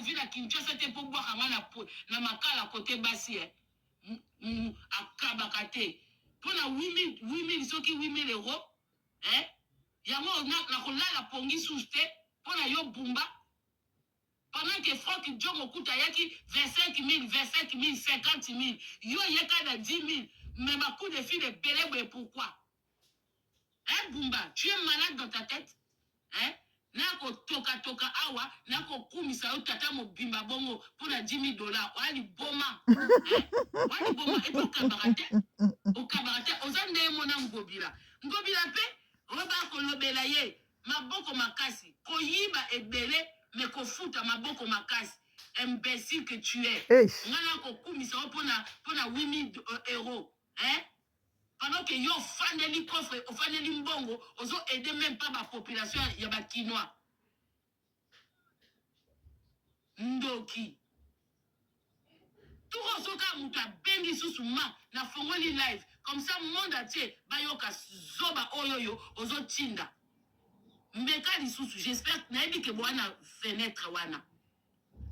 ville ya Kinshasa te mpo bwaka nga na, na makala kote basi eh. Akabaka te mpo na 8000 soki 8000 euro eh? Yango nakolala pongi susu te mpo na yo Bumba, pendant que Franck Diongo kuta ayaki 25 000, 25 000, 50 000, yo yeka na 10 000, mais ba coup de fil ebele boye, pourquoi, hein? Bumba, tu es malade dans ta tête, hein? Nakotokatoka awa, nakokumisa yo tata mobimba bongo mpo na 10 000 $. Oya liboma, oya liboma. Epi okabaka te, okabaka te. Oza ndenge mona Ngobila. Ngobila mpe oyo bakolobela ye maboko makasi, koyiba ebele me kofuta maboko makasi. Imbécile que tu es. Nga nakokumisa yo mpona 8000 euros, hein? Pendant que yo ofandeli coffre, ofandeli mbongo, ozo aider même pas bapopulation ya bakinois. Ndoki. Toko soka moto abengi susu ma nafongoli live comme ça, monde entier bayoka zoba oyo oyo ozotinda. Mbeka lisusu, j'espère, nayebi ke boa na fenêtre wana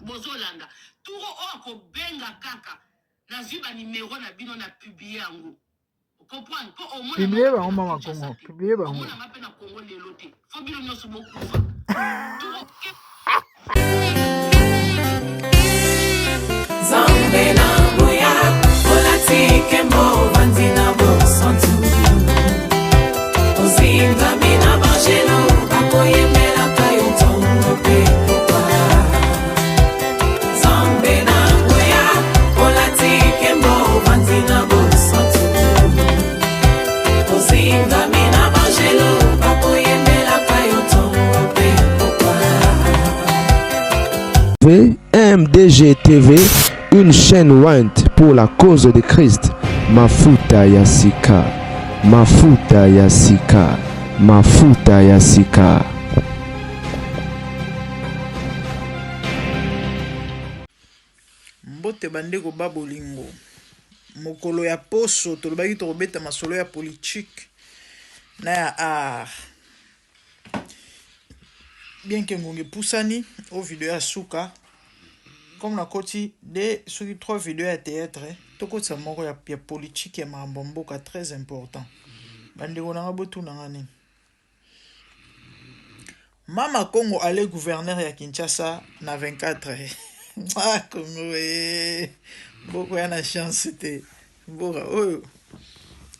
bozolanda. Turo oyo akobenga kaka, nazwi banimero na bino na publie yango, comprendre mpo omona. Publie bango, mama Congo, publie bango. Omonanga mpe na Congo lelo te. Fo bino nyonso bokufa. Turo. Nzambe na nguya, olati nkembo, ovandi na bosantu, ozingami na bangelo, bakoyembelaka yo ntongo mpe pokwa. Nzambe na nguya, olati nkembo, ovandi na bosantu, ozingami na bangelo, bakoyembelaka yo ntongo mpe pokwa. MDG TV, une chaîne ointe pour la cause de Christ. Mafuta ya sika, mafuta ya sika, mafuta ya sika. Mbote bandeko ba bolingo. Mokolo ya poso tolobaki tokobeta masolo ya politique na ya art. Bien ke ngonga epusani, o video ya suka, comme nakoti de soki trois video ya théâtre, tokotisa moko ya politique, ya makambo ya mboka, très important. Bandeko na nga, botunanga nini? Mama Congo ale gouverneur ya Kinshasa na 24. Ah, Congo e, mboka ya na chance te, mboka oyo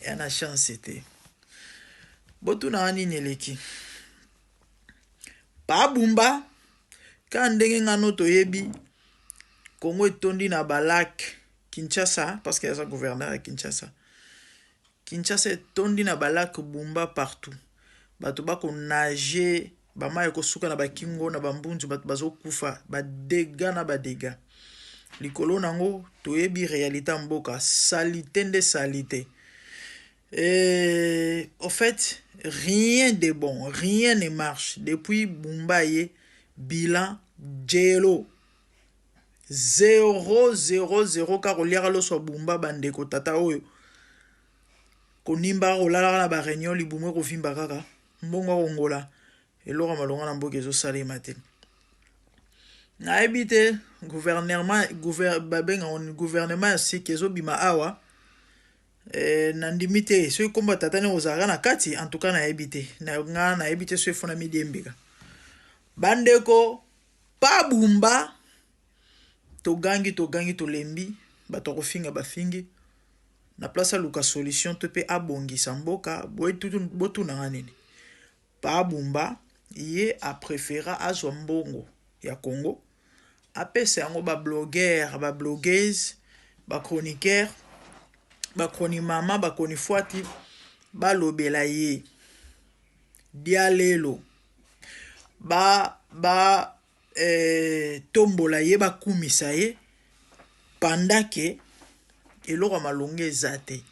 ya na chance te. Botunaka nini eleki pabumba? Kaka ndenge ngano toyebi, Congo etondi na balac. Kinshasa, parce que aza gouverneur ya Kinshasa, Kinshasa etondi na balac. Bumba partout, bato bakonage, bamai ekosuka na bakingo na bambunzu, bato bazokufa, badégâts na badégâts. Likolo nango toyebi réalité ya mboka, saleté nde saleté. Et au fait, rien de bon, rien ne marche depuis Bumba ye. Bilan zéro, 0 0 0. Kaka koliaka loso ya Bumba, bandeko. Tata oyo konimba, kolalaka na baréunion, libumu ekovimba kaka, mbongo akongola, eloko ya malonga na mboka ezosalema te. Nayebi te, gouvernement, babengaka gouvernement ya sika ezobima awa. Nandimi te soki nkombo tata ndenge ozalaka na kati. En tout cas nayebi te, nga nayebi te soki efona midiembika. Bandeko, pa Bumba, togangi, togangi, tolembi. Bato akofinga, bafingi na place. Aluka solution to mpe abongisa mboka. Botunanga nini? Pa Bumba ye apréféra azwa mbongo ya Congo, apesa yango bablogueur, bablogueuse, bachroniqueur, bachroni mama, bachronifuati, balobela ye dia lelo, ba ba tombola ye, bakumisa ye, pendant ke eloko ya malonga eza te.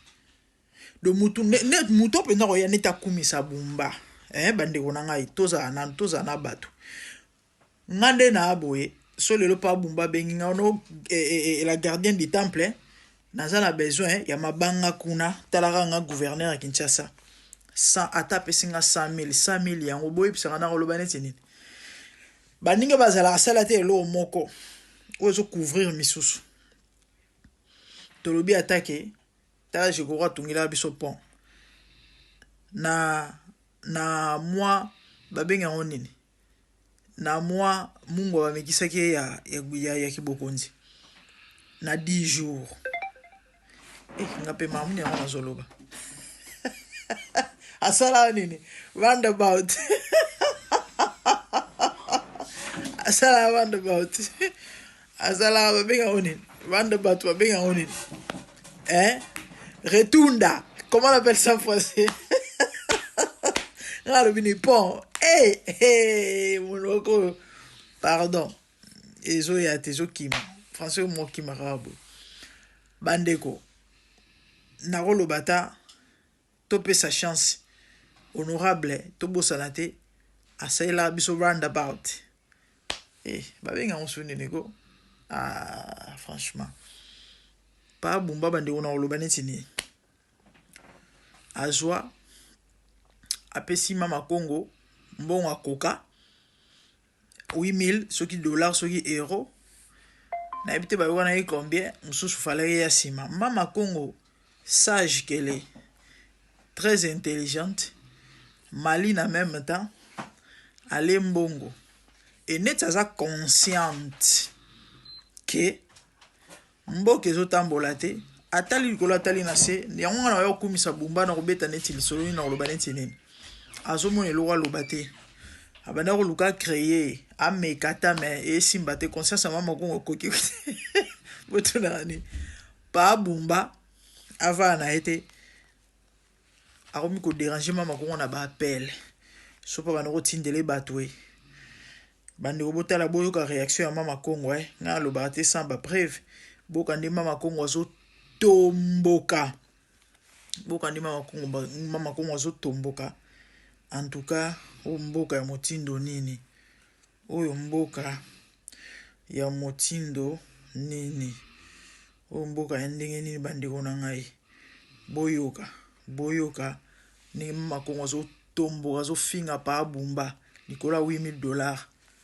Do mutu mutu mpenza koya neti akumisa Bumba, eh, bandeko na ngai, tozala nanu, tozala na bato. Nga nde na boye so lelo mpa Bumba abengi nga no la gardienne du temple, naza na besoin ya mabanga kuna, talaka nga gouverneur ya Kinshasa, ata apesi nga 100 000, 100 000 yango, boyebisaka na koloba neti nini? Baninga bazalaka asala te eloko moko oyo ezocouvrir misusu. Tolobi ata ke tala Jekoko atungelaka biso pont na na mwa babengi yango nini, na mwa mungwa bamekisaki ye ya, ya, ya, ya kibokonzi na 10 jours. Eh, nga mpe mamuni yango nazoloba asalaka nini roundabout asalaka roundabout asalaka babenga yango nini roundabout babenga yango nini eh? Retunda, comment on appelle ça en français? Nga alobi ni pont. Hey, hey, monoko pardon, ezoya te, ezokima français oyo mokima kaka boye. Bandeko, nakoloba ata topesa chance honorable, tobosana te asalelaka biso roundabout. Eh, babenga yango so nini ko? Ah, franchement pa Bumba, bandeko, na koloba neti nini, azwa apesi Mama Kongo mbongo akoka 8000 soki dollar soki euro, nayebi te bayoka na ye combien mosusu falaki ya nsima. Mama Kongo, sage qu'elle est, très intelligente, maline en même temps, ale mbongo e neti aza consciente ke mboka ezotambola te. Atali likolo, atali na se. Yango nga na oya kokumisa Bumba na kobeta neti lisolo nini, na koloba neti nini, azomona eloko aloba te. Abanda koluka créer, ameka ata me esimba te. Conscience ya Mama Kongo ekoki botunaka nini. Pa Bumba avaa na ye te, akomi kodéranger Mama Kongo na baappel so mpo banda kotindela ye bato e. Bandeko, botala, boyoka réaction ya Mama Kongo. Eh, ngai alobaka te sans bapreuve. Boka nde Mama Kongo azotomboka, boka nde Mama Kongo, Mama Kongo azotomboka. En tout cas, oyo mboka ya motindo nini? Oyo mboka ya motindo nini? Oyo mboka ya ndenge nini? Bandeko na ngai, boyoka, boyoka ndenge Mama Kongo azotomboka, azofinga Pa Bumba likolo ya 8000 dollars.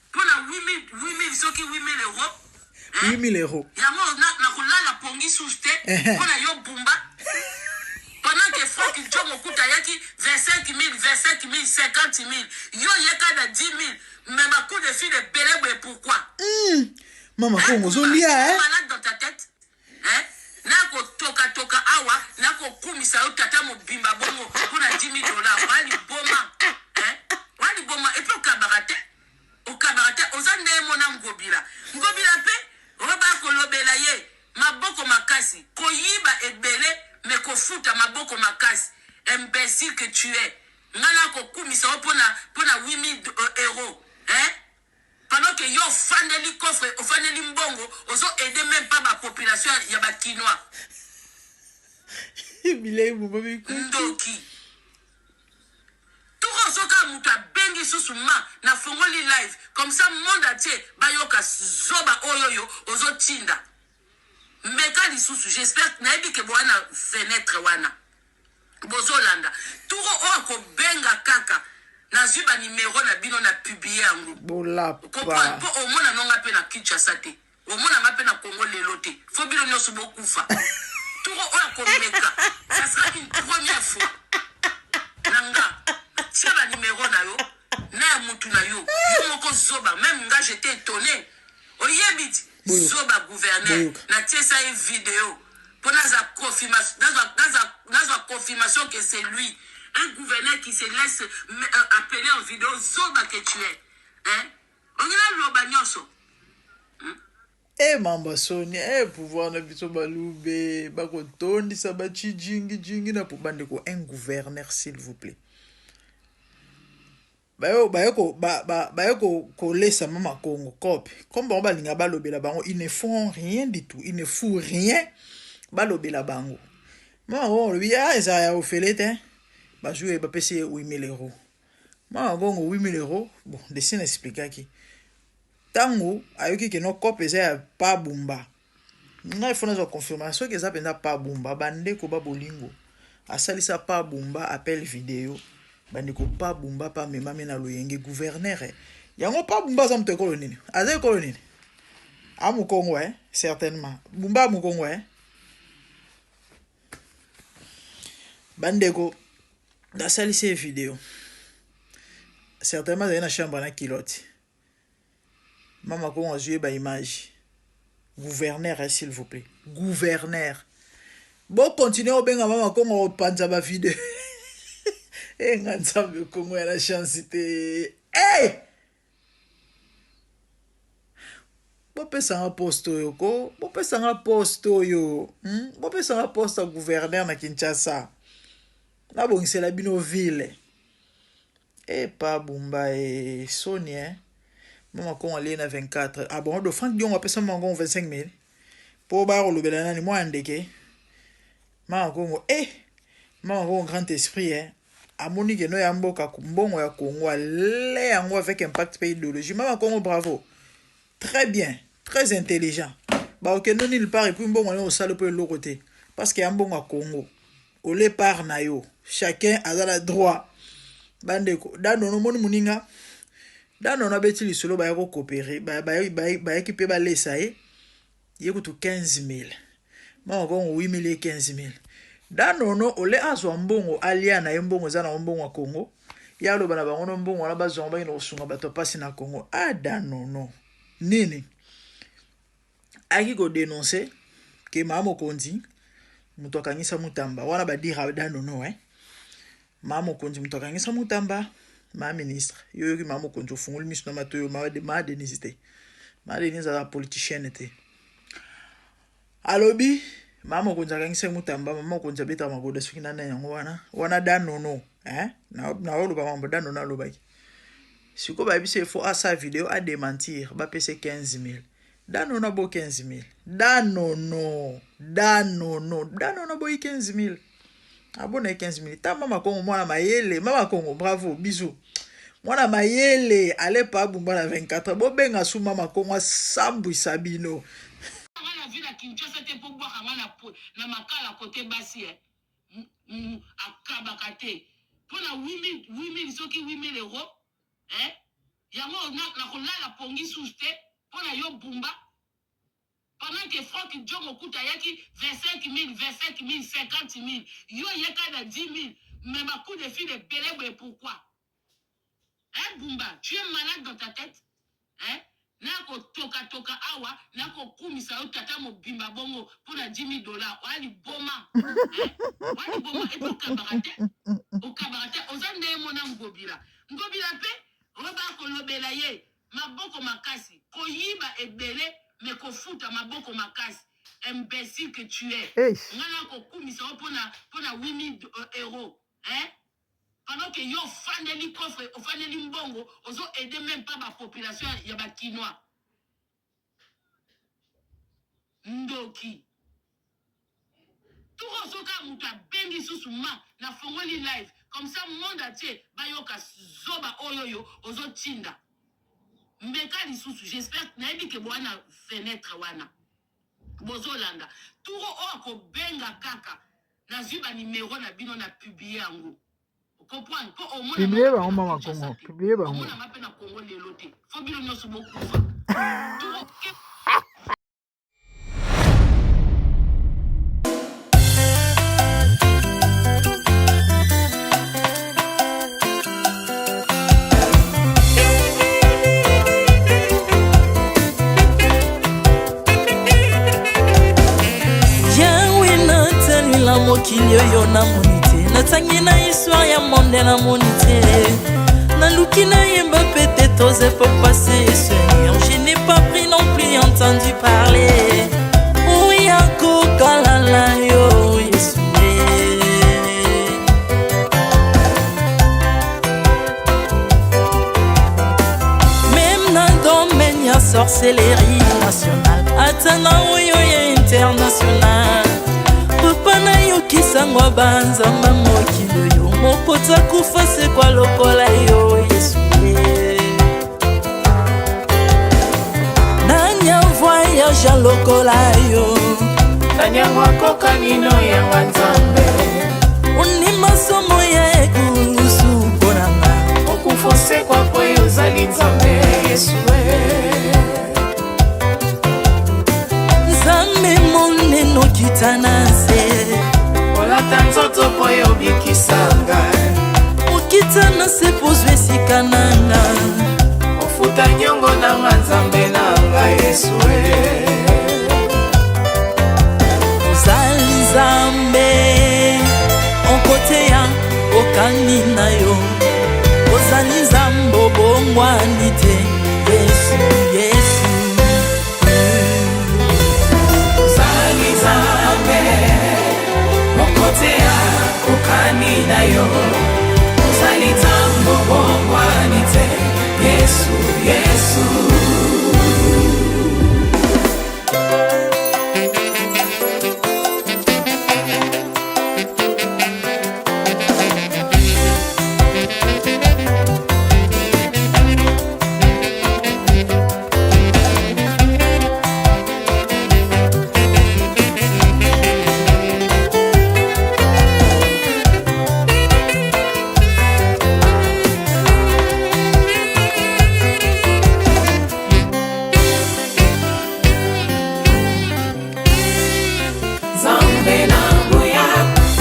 Mpona 8000 soki 8000 euro. 8000 euro. Yango nakolala pongi susu te mpona yo Bumba, pendant que Frank Diongo kuta ayaki 25 000, 25 000, 50 000, yo yeka na 10 000, mais bacoup de fil ebele boye, pourquoi? Mama Kongo ozolia, eh? Malade dans ta tête, hein? Nakotokatoka awa, nakokumisa yo tata mobimba bongo mpona 10 000 dollars. Oya liboma, hein? Oya liboma. Et puis okabaka te, okabaka te. Oza ndenge mona Ngobila. Ngobila mpe oyo bakolobela ye maboko makasi, koyiba ebele me kofuta maboko makasi. Imbécile que tu es. Ngai nakokumisa yo mpona 8000 euro, hein? Pendant que yo ofandeli coffre, ofandeli mbongo, ozo aider même pas bapopulation ya bakinois. Bilei Bumba bikuti. Ndoki. Toko soki moto abengi susu ma nafongoli live comme ça, monde entier bayoka zoba oyo oyo ozotinda. Meka lisusu. J'espère, nayebi ke boya na fenêtre wana bozolanda. Turo oyo akobenga kaka, nazwi banimero na bino na publie yango. Bolapa. Comprendre mpo omona nonga mpe na Kinshasa te, omona nga mpe na Congo lelo te. Fo bino nyonso bokufa. Turo oyo akomeka, ça sera une première fois na nga tia banimero na yo na ya mutu na yo, yo moko zoba. Même nga, j'étais étonné. Oyebi ti Boyoka. zoba gouverneur. Boyoka. Natiesa ye video mpo nazwa confirmation, nazwa confirmation que c'est lui, un gouverneur qui se laisse appeler en vidéo. Zoba que tu es, hein? Ongi naloba nyonso. E mamba soni e pouvoir na biso balube bakotondisa bacijingijingi na po. Bandeko, un gouverneur, s'il vous plaît, baye kolesa Mama Kongo cope comme bango balinga balobela bango. Ils ne font rien du tout, ils ne font rien. Balobela bango. Mama Kongo olobi ah, ezala ya ofele te. Bazwi ye, bapesi ye 8000 euros. Mama Kongo, 8000 euros. Bon, dessin expliquaki ntango ayoki ke no cope eza ya Pa Bumba. Ngai fo nazwa confirmation soki eza mpenza Pa Bumba. Bandeko ba bolingo, asalisa Pa Bumba appel video. Bandeko, Pa Bumba mpe amemami na loyenge gouverneur. Yango pa Bumba aza moto ekolo nini? Aza ekolo nini? A Mukongo eh? Certainement. Bumba Mukongo eh? Bandeko, nasalisi ye video. Certainement azali na chambre na culotte. Mama Kongo azwi ye ba image. Gouverneur, eh, s'il vous plaît. Gouverneur. Bo continuer obenga Mama Kongo opanza ba video. Eh nga Nzambe Kongo ya la chance te. Hey! Bopesa nga poste oyo ko, bopesa nga poste oyo. Bopesa nga poste ya gouverneur na Kinshasa. Nabongisela bino ville. Eh pa Bumba eh soni eh. Mama Kongo alie na 24. Ah bon, do Franck Diongo apesa Mama Kongo 25 000. Po ba kolobela nani mwa ndeke. Mama Kongo eh Mama Kongo grand esprit eh. Amoni ke no ya mboka mbongo ya Kongo ale yango avec impact pe idéologie. Mama Kongo bravo. Très bien, très intelligent. Ba okendo nulle part et puis mbongo na osala pe eloko te. Parce que ya mbongo ya Kongo. Ole part na yo. Chacun aza na droit. Bandeko, dano no moni muninga. Dano na beti lisolo ba yako coopérer, ba ba ba yaki pe ba lesa ye. Ye kutu 15 000. Mama Kongo 8 000 ye 15 000. Dano no ole azwa mbongo alia na ye mbongo eza na mbongo ya Kongo. Ya loba na bango no mbongo wana bazwa bangi na kosunga bato pasi na Kongo. Ah dano no. Nini? Aki ko dénoncer ke mama mokonzi moto akangisa Mutamba wana badira dano no eh. Mama mokonzi moto akangisa Mutamba, ma ministre yo yoki mama mokonzi ofungoli miso na matoyo ma Denise te. Ma Denise aza politicienne te. Alobi mama mokonzi akangisa Mutamba, mama mokonzi abetaka magoda soki nana yango wana wana danono eh na oloba mambo danono alobaki. Sikoyo bayebisi ye faut asa video a démentir bapesa 15 000. Danono abo 15 000. Danono, danono, danono boyi 15 000. Abo na 15 000. Ta mama Kongo mwana mayele, mama Kongo bravo, bisous. Mwana mayele ale pa Bumba na 24. Bobenga su mama Kongo asambwisa bino. Nga na ville ya Kinshasa te po bwaka nga na makala kote basi eh. Akabaka te mpona 8000 soki 8000 euro eh? Yango nakolala pongi susu te mpona yo Bumba. Pendant que Franck Diongo kuta ayaki 25 000, 25 000, 50 000, yo yeka na 10 000, mais ba coup de fil ebele boye pourquoi? Hein Bumba, tu es malade dans ta tête? Hein? Nako toka toka awa, nako kumisa yo tata mobimba bongo mpona 10 000 dollars. Oya liboma. Hein? Oya liboma et puis okabaka te. Okabaka te. Oza ndenge mona Ngobila. Ngobila pe oyo kolobela ye maboko makasi, koyiba ebele mais kofuta maboko makasi. Imbécile que tu es. Hey. Nga nakokumisa yo mpona 8000 euros. Hein? Pendant que yo ofandeli coffre, ofandeli mbongo, ozo aider même pas ba population ya ba Kinois. Ndoki. Turo soka mutu abengi susu ma na fongoli live comme ça monde entier bayoka zoba oyo yo ozotinda. Mbeka lisusu, j'espère nayebi ke bowana fenêtre wana. Bozolanda. Turo oyo akobenga kaka nazwi ba numéro na bino na publier yango. Comprendre po omona Publier bango mama Kongo, publier bango. Omona nga mpe na Kongo lelo te. Fo bino nyonso bokufa. Turo Yawe natalela mokili oyo namoni te, natangi na histoire ya monde namoni te, naluki nayemba peut-être aux époques passées, Seigneur, je n'ai pas pris non plus entendu parler oya kokalala yo Yesu. Même na domaine ya sorcellerie nationale, ata na oyo ya international, papa nayokisango banzamba mokili oyo moko takufa sekwa lokola yo Yesu. Nani avoyage lokola yo? Nani yango akokani no yanga Nzambe? Ondima somo ya ekulusu mpo na nga. Okufa. Okosekwa po yo ozali Nzambe, Yesu e. Nzambe monene okita na nse. Olata nzoto po yo obikisa ngai. Okita na se po ozwa esika na nga. Ofuta nyongo na nga, Nzambe na ngai, Yesu e. Ozali Nzambe okoteya okani na yo. Ozali Nzambe obongwani te, Yesu, Yesu. Ozali Nzambe okoteya okani na yo. Ozali Nzambe obongwani te, Yesu, Yesu. Nzambe na nguya,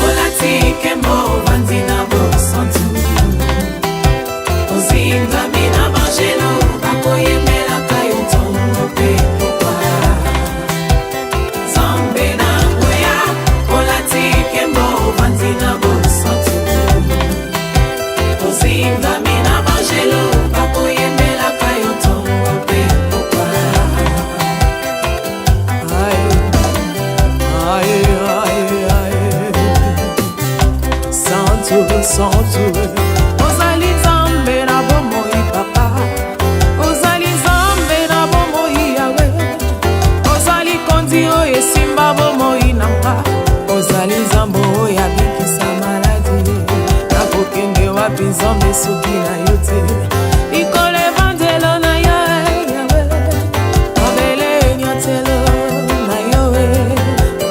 olati nkembo, ovandi na bosantu. Ozingami na bangelo, bakoyembelaka yo ntongo mpe pokwa. Nzambe na nguya, olati nkembo, ovandi na bosantu. Ozingami na bangelo, bakoyembelaka yo ntongo mpe pokwa. Aye, aye, aye, aye. Santu, santu. Ozali Nzambe na bomoi, papa. Ozali Nzambe na bomoi, Yawe. Ozali kondi oyo esimba bomoi na nga. Ozali Nzambe oyo abikisa maladi. Nakokende wapi, Nzambe, soki na yo te? Likolo evandelo na yo, Yawe. Mabele enyatelo na yo.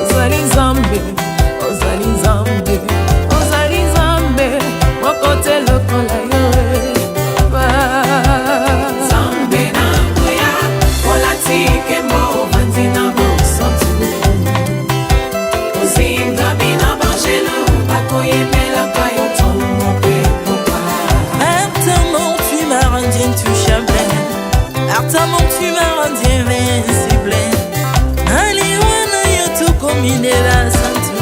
Ozali Nzambe, ozali Nzambe, ozali Nzambe moko te lokola yo. Nzambe na nguya, olati nkembo, ovandi na bosantu. Ozingami na bangelo, bakoyembelaka yo ntongo mpe pokwa. Maintenant tu m'as rendu intouchable. Maintenant tu m'as rendu invincible. Naliwa na yo tokomi nde basantu.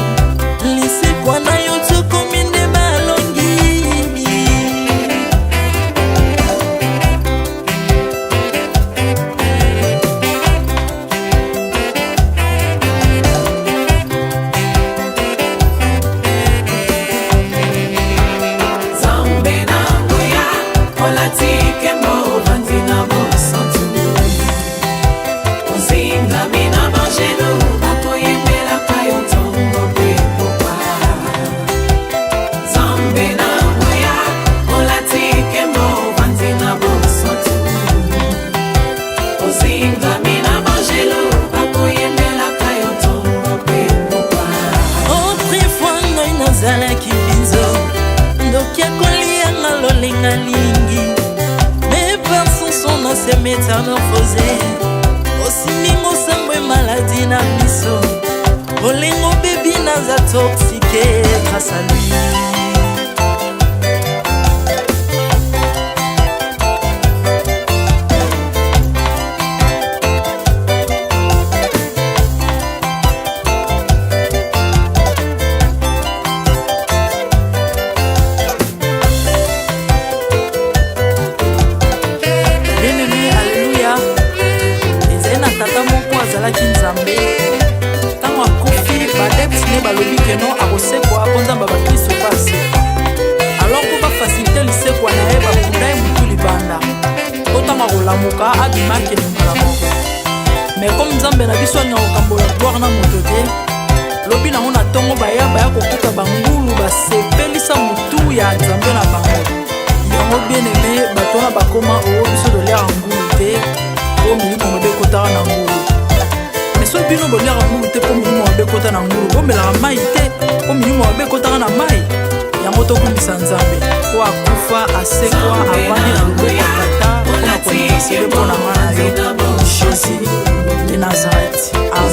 Lisekwa na yo tokomi nde balongi. Nzambe na nguya, olati nkembo, ovandi na bosantu. Ozingami na bangelo, bakoyembelaka yo ntongo mpe pokwa. Nzambe na nguya, olati nkembo, ovandi na bosantu. Ozingami na bangelo, bakoyembelaka yo ntongo mpe pokwa. Autrefois ngai nazalaki mbinzo, ndoki akolianga lolenga lingi. Mais par son sang na se métamorphosé. Osimbi mosambo maladi na miso. Bolingo bebi, naza toxique grâce à lui. Bien-aimé, alleluya. Ezali na tata moko azalaki Nzambe. Ntango akufi, baadeptes ne balobi que non, akosekwa mpo Nzambe ya bakristo mpe asekwa. Alors mpo bafaciliter lisekwa na ye, bakunda ye motu libanda, mpo ntango akolamuka abima, akende mbala moko. Mais comme Nzambe na biso alingaka kokambola gloire na moto te, lobi nango na ntongo baya kokuta bangulu basepelisa motu ya Nzambe na bango. Yango, bien aimé, bato wana bakoma oo biso toliaka ngulu te, po milimo mabe ekotaka na ngulu. Mais soki Bino boliaka ngulu te mpo milimo mabe ekota na ngulu, bomelaka mai te mpo milimo mabe ekotaka na mai. Yango tokumisa Nzambe oyo akufa, asekwa, avandi na loboko ya Tata mpona kointercede mpo na nga na yo. Jésus de Nazareth. Amen.